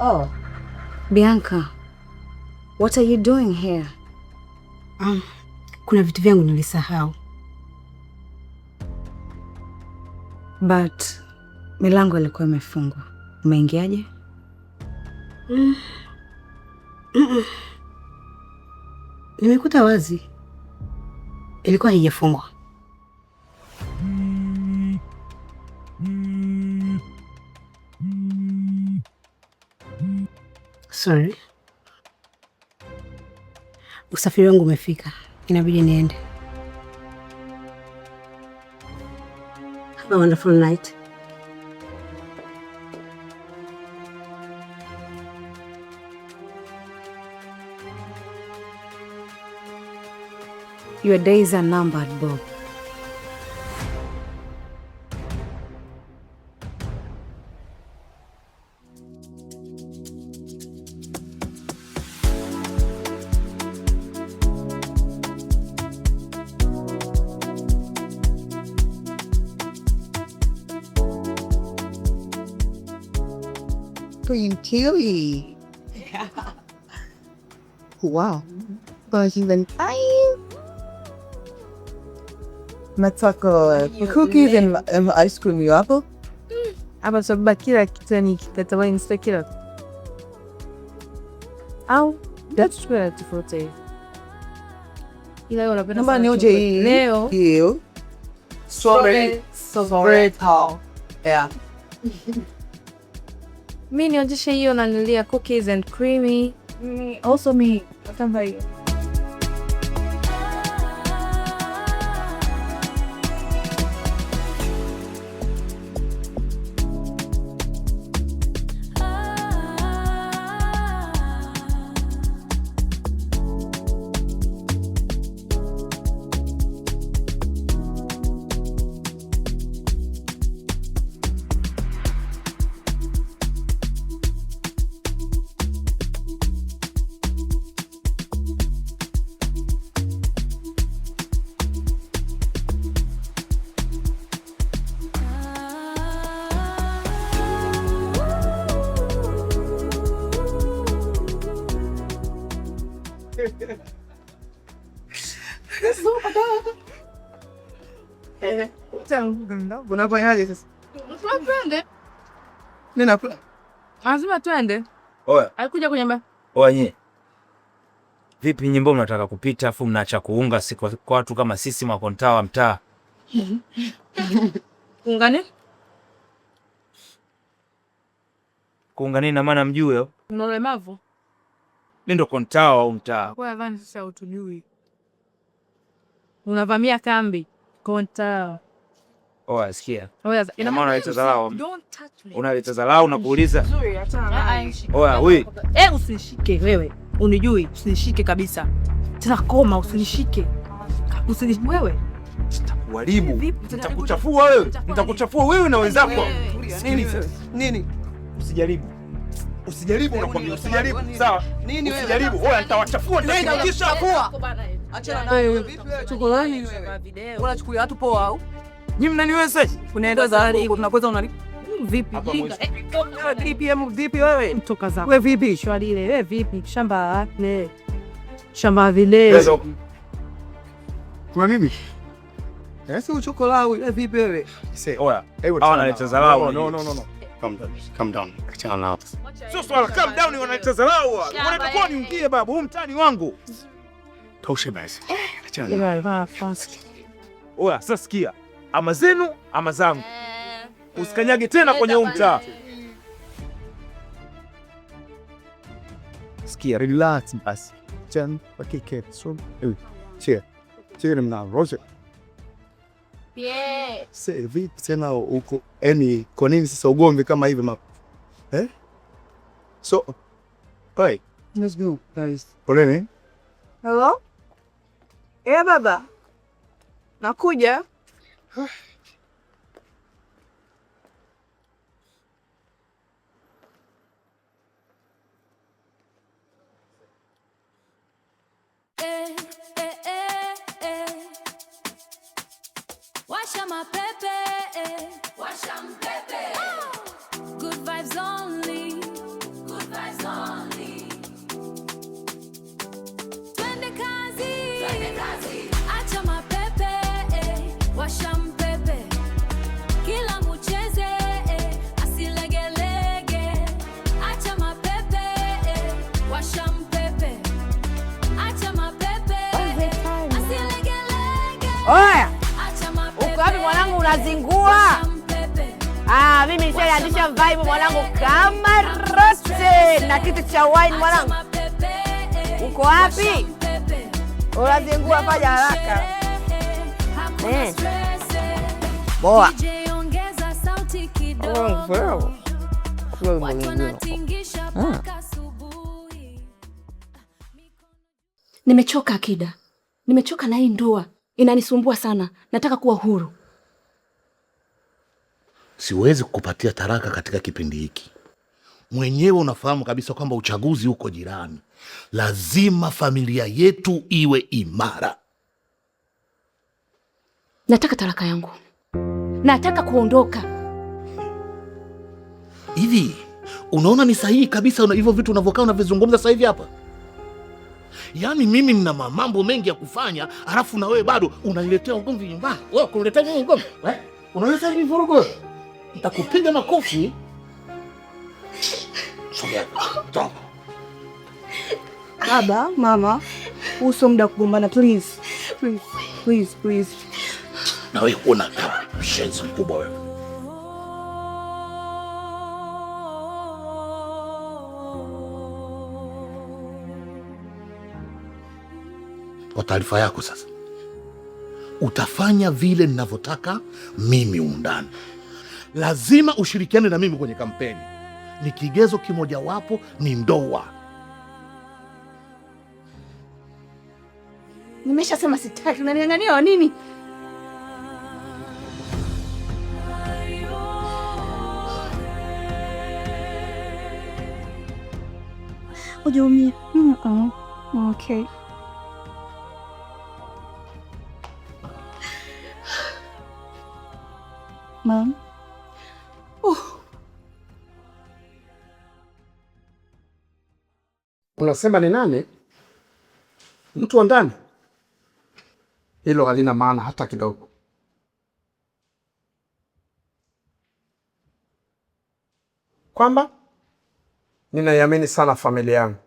Oh, Bianca, what are you doing here? Kuna vitu vyangu nilisahau. But milango ilikuwa imefungwa. Umeingiaje? Nimekuta wazi, ilikuwa haijafungwa. Sorry, usafiri wangu umefika, inabidi niende. Have a wonderful night. Your days are numbered, Bob. Green chili. Wow. Nataka cookies and ice cream hapo. Hapa sababu kila kitu yani kitatamani sio kila au tuchukue tofauti hivi. Ila wewe unapenda Naomba sana nioje chocolate. hii. Leo Hiyo. Strawberry. Strawberry tall. Yeah. mi nionyeshe hiyo nanilia cookies and creamy. Also me. Nataka hiyo. Unafanyaje sasa? Twende. Mimi nakula. Lazima twende. Oya, Alikuja kwenye oya nyie. Vipi nyimbo mnataka kupita afu mnaacha kuunga si kwa watu kama sisi makontaa wa mtaa? Ungane? Kuunga nini na maana mjue? Una ulemavu? Mimi ndo kontaa wa mtaa. Kwa nadhani sasa utujui. Unavamia kambi. Konta. Oya, sikia. Oya, Ina maana unaleta dharau. Don't touch me. Unaleta dharau na kuuliza. Nzuri, achana naye. Oya, wewe. Eh, usinishike wewe. Unijui, usinishike kabisa. Tena koma, usinishike. Usinishike wewe. Nitakuharibu. Vipi? Nitakuchafua wewe. Nitakuchafua wewe na wenzako. Nini? Nini? Usijaribu. Usijaribu nakwambia, usijaribu. Sawa? Nini wewe? Usijaribu. Oya, nitawachafua, nitakuchafua. Achana naye wewe. Vipi wewe? Chokolani wewe. Unachukulia watu poa au? Nyinyi mnaniwezaje? Unaenda zawadi iko tunakweza unali. Vipi? Hapa Jinga. mwezi. DPM vipi wewe? Mtoka zako. Wewe vipi? Shwalile, wewe vipi? Shamba le. Shamba vile. Pesa. Kuna nini? Si uchokolau wewe vipi wewe? Say, Oya, hey, hawa wanaleta dharau. No, no, no, no. Calm down. Calm down. Achana nao. Sio swala calm down, wanaleta dharau. Wanatakuwa niungie babu, huu mtani wangu. Tosha basi. Achana nao. Oya, sasa sikia. Ama zenu ama zangu. Usikanyage tena kwenye huu mtaa. Sikia, relax basi. Chen, wakike, so, chia. Chia mna roje. Se, vipi tena huko? Yaani kwa nini sasa ugomvi kama hivi ma? Eh? So, hey, Let's go, guys. poleni. Hello? Eh, baba. Nakuja. Eh, eh, eh, eh. Washa mapepe, eh. Washa mpepe. Good vibes only. Good Unazingua. Ah, mimi nishaanzisha vibe mwanangu kama rote na kitu cha wine mwanangu. Uko wapi? Unazingua, fanya haraka. Boa. DJ ongeza sauti kidogo. Watu wanatingisha mpaka asubuhi. Nimechoka Akida, nimechoka na hii ndoa, inanisumbua sana. Nataka kuwa huru. Siwezi kukupatia taraka katika kipindi hiki. Mwenyewe unafahamu kabisa kwamba uchaguzi uko jirani. Lazima familia yetu iwe imara. Nataka talaka yangu, nataka kuondoka. Hivi unaona ni sahihi kabisa hivyo vitu unavyokaa unavizungumza sasa hivi hapa? Yaani mimi nina mambo mengi ya kufanya, alafu na wewe bado unaniletea ugomvi nyumbani. Wewe kuniletea mimi ugomvi? Eh? Unaleta mimi vurugu? Nitakupiga makofi. Sogea. Toka. Baba, mama, huu sio muda wa kugombana, please. Please, please, please. Na wewe una mshenzi mkubwa wewe. Kwa taarifa yako sasa, utafanya vile ninavyotaka mimi undani. Lazima ushirikiane na mimi kwenye kampeni. Ni kigezo kimojawapo ni ndoa. Nimeshasema sitaki, unaning'ang'ania wa nini? Hujaumia? Okay. Mom. Unasema ni nani? Mtu wa ndani? Hilo halina maana hata kidogo. Kwamba ninaiamini sana familia yangu.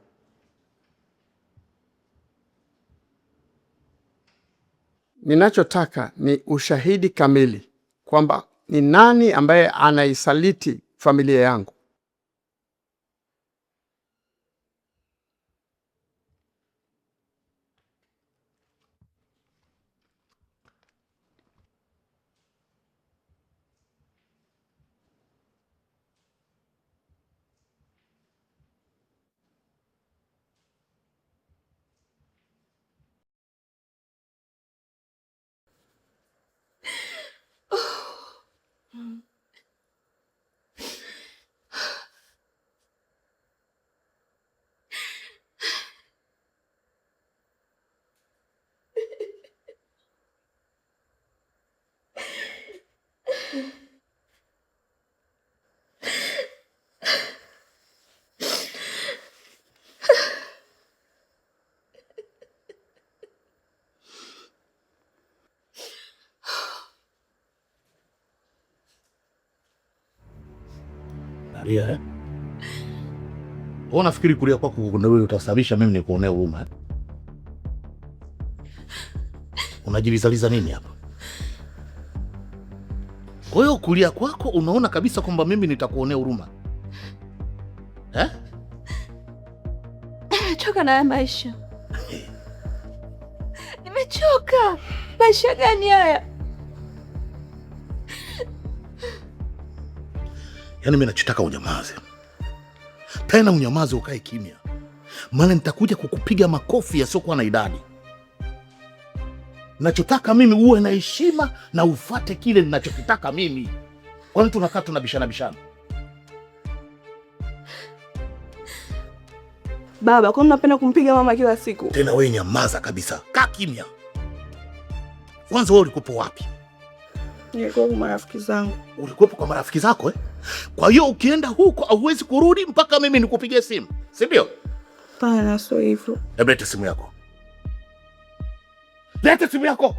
Ninachotaka ni ushahidi kamili kwamba ni nani ambaye anaisaliti familia yangu. Nalia eh? Wewe unafikiri kulia kwako wewe utasababisha mimi nikuonee huruma eh? Unajilizaliza nini hapa? Kwa hiyo kulia kwako unaona kabisa kwamba mimi nitakuonea huruma eh? Nimechoka na haya maisha. Nimechoka. Maisha gani haya? Yaani mimi nachotaka unyamaze, tena unyamaze, ukae kimya, maana nitakuja kukupiga makofi yasiokuwa na idadi. Nachotaka mimi uwe na heshima na ufate kile ninachokitaka mimi. Kwani tunakaa tunabishana bishana? Baba, kwa nini unapenda kumpiga mama kila siku? Tena wewe nyamaza kabisa, kaa kimya. Kwanza wewe ulikuwepo wapi? Nilikuwa kwa marafiki zangu. Ulikuwepo kwa marafiki zako eh? Kwa hiyo ukienda huko hauwezi kurudi mpaka mimi nikupigie simu, si ndio? Hapana, sio hivyo. Hebu leta simu yako, leta simu yako.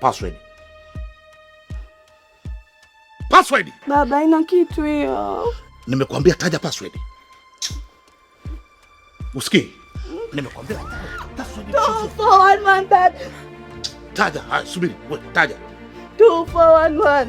Password. Password. Baba, ina kitu hiyo. Nimekuambia taja password. Usikii? Nimekwambia. 2411, Dad. Taja, haya, subiri, wewe taja. 2411.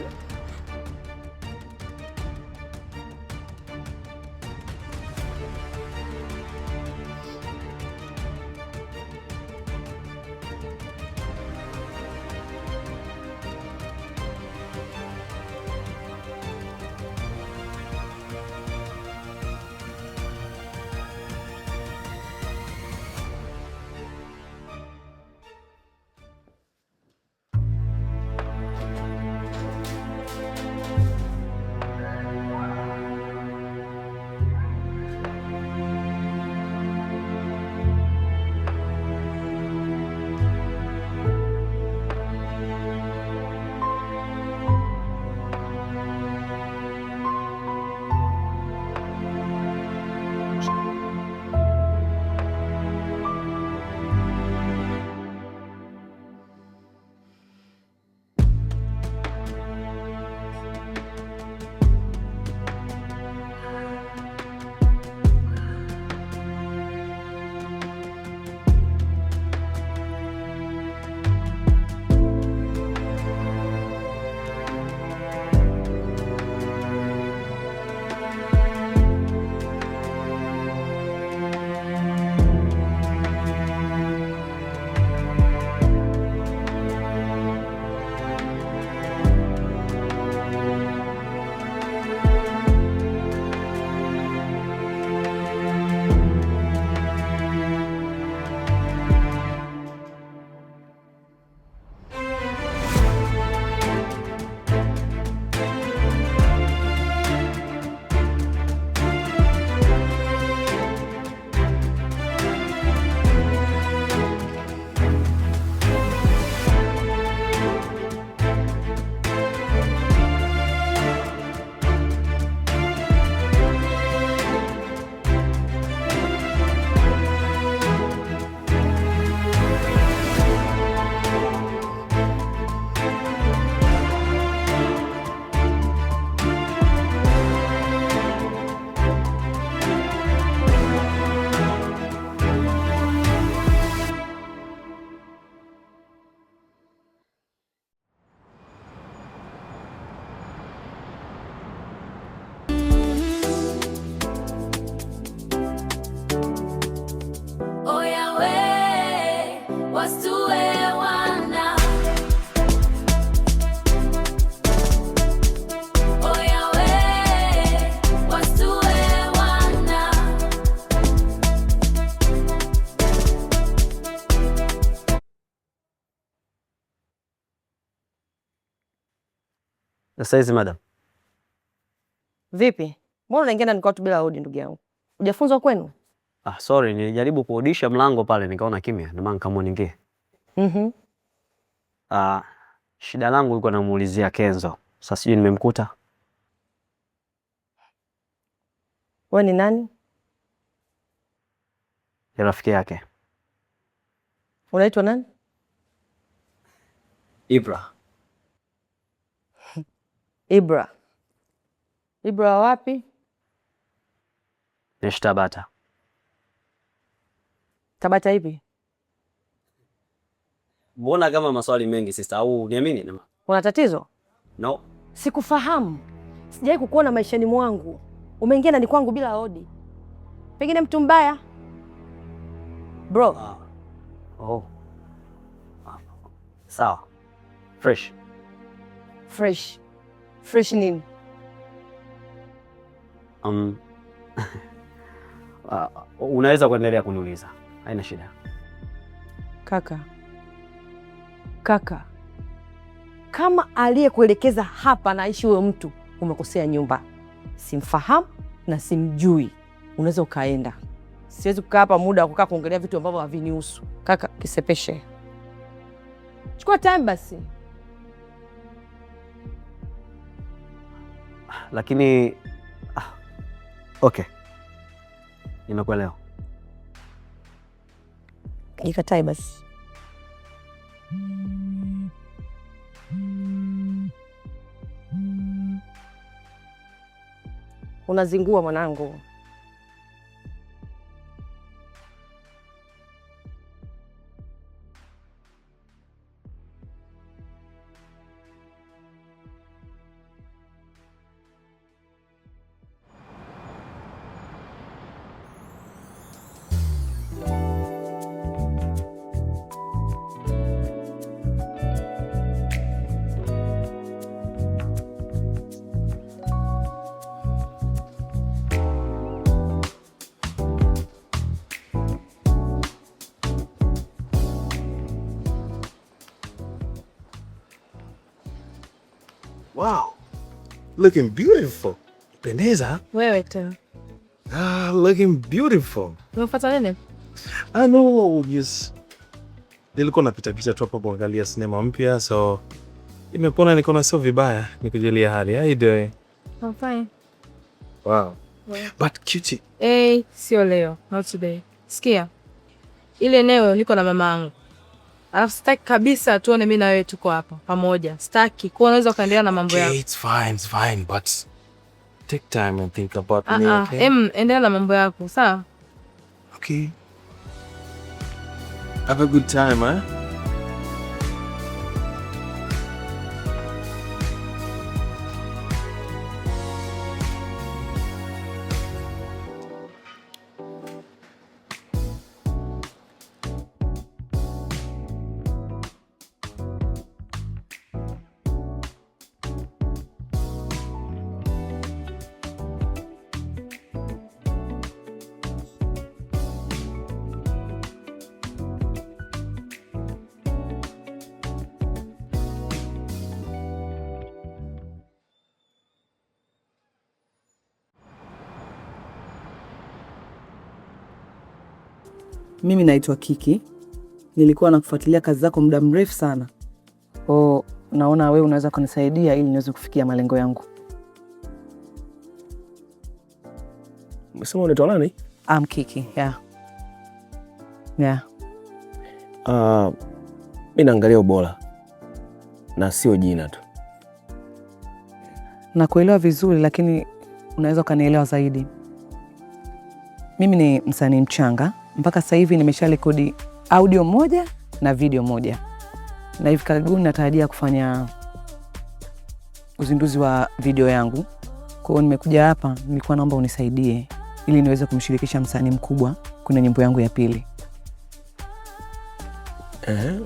Oya we, wastue wana. Oya we, wastue wana. Sasa hizi madam. Vipi? Mbona unaingia ndani kwa watu bila hodi ndugu yangu? Hujafunzwa kwenu? Ah, sorry, nilijaribu kurudisha mlango pale nikaona kimya, ndio maana nikaamua niingie. Ah, shida langu ilikuwa namuulizia Kenzo. Sasa sijui nimemkuta. Wewe ni nani? Ni rafiki yake. Unaitwa nani? Ibra. Ibra. Ibra wa wapi? Naishi Tabata. Tabata ipi? Mbona kama maswali mengi sister, au niamini nama? Una tatizo? No. Sikufahamu. Sijawahi kukuona maishani mwangu. Umeingia ndani kwangu bila hodi. Pengine mtu mbaya. Bro. Oh. Sawa. Fresh. Fresh. Fresh nini? Unaweza kuendelea kuniuliza. Haina shida. Kaka. Kaka. Kama aliyekuelekeza hapa naishi huyo mtu, umekosea nyumba. Simfahamu na simjui. Unaweza ukaenda. Siwezi kukaa hapa muda wa kukaa kuongelea vitu ambavyo havinihusu. Kaka, kisepeshe. Chukua time basi. Lakini okay. Nimekuelewa. Jikatae basi. Unazingua mwanangu. Wow. Looking beautiful. Pendeza. Wewe tena. Ah, looking beautiful. Umefuata nini? I know, just nilikuwa napita pita tu hapo kuangalia sinema mpya, so imekuona nikaona sio vibaya nikujulia hali. How you doing? I'm fine. Wow. Well. But cutie, Hey, sio leo, not today. Sikia. Ile eneo niko na mama yangu. Alafu sitaki kabisa tuone mimi na wewe tuko hapa pamoja. Sitaki. Kwa unaweza ukaendelea na mambo okay, yako. it's fine, but take time and think about me, Ah ah, okay? Endelea na mambo yako, sawa? Okay. Have a good time, huh? Mimi naitwa Kiki, nilikuwa nakufuatilia kazi zako muda mrefu sana. Kwa naona wewe unaweza kunisaidia ili niweze kufikia malengo yangu. Umesema unaitwa nani? I'm Kiki, yeah. Yeah. Mi naangalia ubora na sio jina tu. Nakuelewa vizuri lakini unaweza ukanielewa zaidi. Mimi ni msanii mchanga, mpaka sasa hivi nimesharekodi audio moja na video moja, na hivi karibuni natarajia kufanya uzinduzi wa video yangu. Kwa hiyo nimekuja hapa, nilikuwa naomba unisaidie ili niweze kumshirikisha msanii mkubwa kwenye nyimbo yangu ya pili.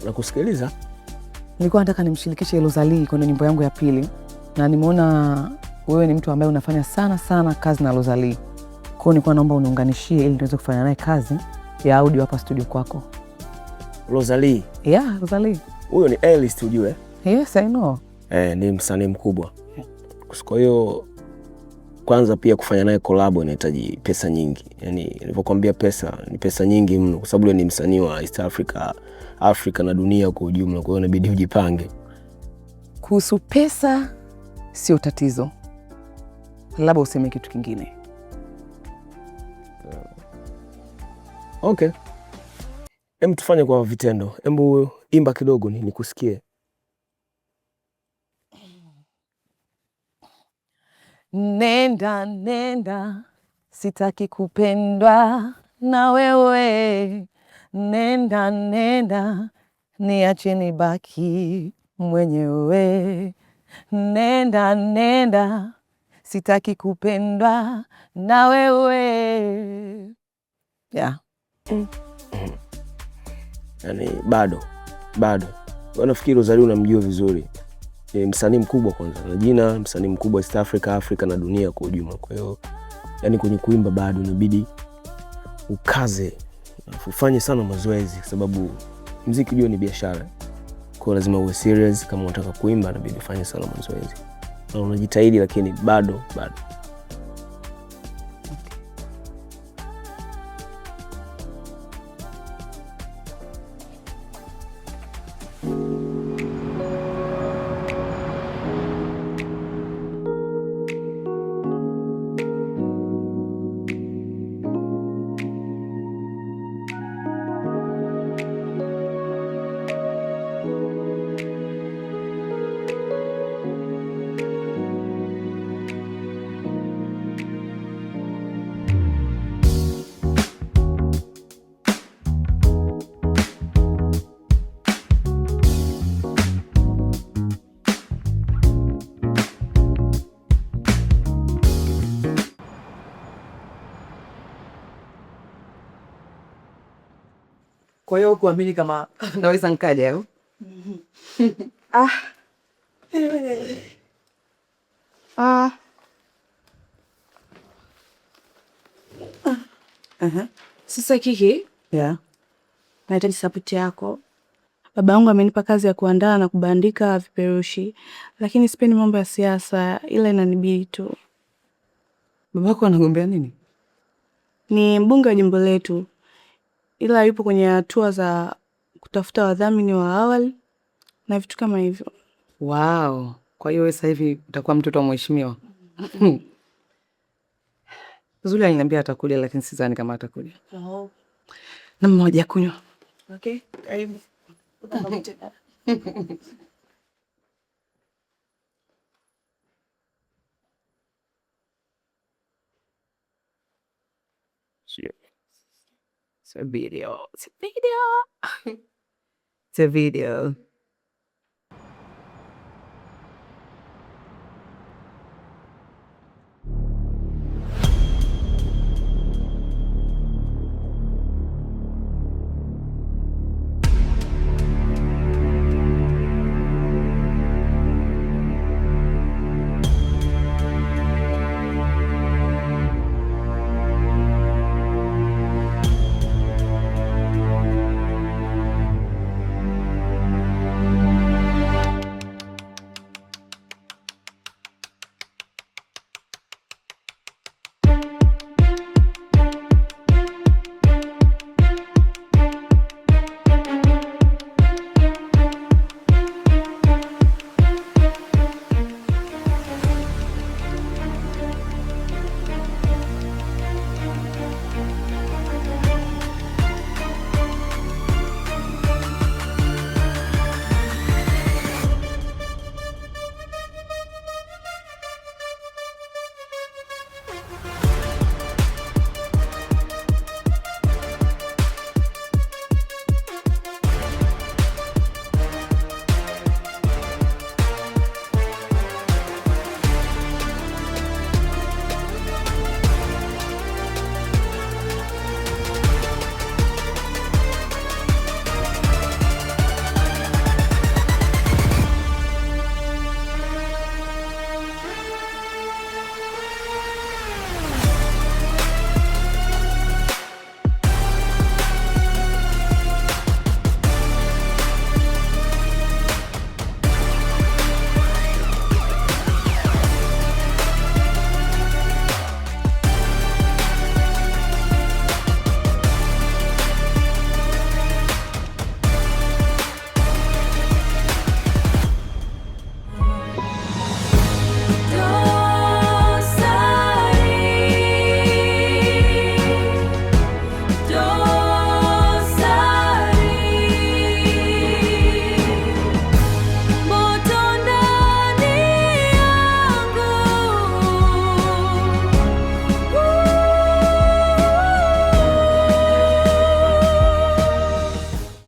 Nakusikiliza. Nilikuwa nataka nimshirikishe Rosalie kwenye nyimbo yangu ya pili, na nimeona wewe ni mtu ambaye unafanya sana sana kazi na Rosalie. Kwa hiyo nilikuwa naomba uniunganishie ili niweze kufanya naye kazi ya audio hapa studio kwako. Rosalie? Yeah, Rosalie. Huyo ni A-list ujue. Yes, I know. Ni msanii mkubwa. Kwa hiyo kwanza pia kufanya naye collab inahitaji pesa nyingi. Yaani nilivyokuambia pesa ni pesa nyingi mno kwa sababu ni msanii wa East Africa, Afrika na dunia kwa ujumla. Kwa hiyo inabidi ujipange. Kuhusu pesa sio tatizo. Labda useme kitu kingine. Okay. Hem, tufanye kwa vitendo. Hebu imba kidogo nikusikie. Nenda, nenda, sitaki kupendwa na wewe. Nenda, nenda, niache nibaki mwenyewe. Nenda, nenda, sitaki kupendwa na wewe. Yeah. Yaani bado. Wewe nafikiri Rosalie unamjua vizuri. Ni msanii mkubwa kwanza. Na jina msanii mkubwa East Africa, Africa na dunia kwa ujumla. Kwa hiyo yani kwenye kuimba bado inabidi ukaze. Ufanye sana mazoezi kwa sababu muziki ujue ni biashara. Kwa hiyo lazima uwe serious kama unataka kuimba, inabidi ufanye sana mazoezi. Na unajitahidi lakini bado. Kwa hiyo kuamini kama naweza nikaja au? Sasa Kiki, Yeah. nahitaji support yako. Baba yangu amenipa kazi ya kuandaa na kubandika vipeperushi, lakini sipendi mambo ya siasa, ila inanibidi tu. Babako anagombea nini? Ni mbunge wa jimbo letu, ila yupo kwenye hatua za kutafuta wadhamini wa awali na vitu kama hivyo. Wow. Kwa hiyo wewe sasa hivi utakuwa mtoto wa mheshimiwa. Zuri aliniambia atakuja, lakini sidhani kama atakuja. Oh. Na mmoja kunywa. Okay, karibu. It's a video. It's a video. It's a video.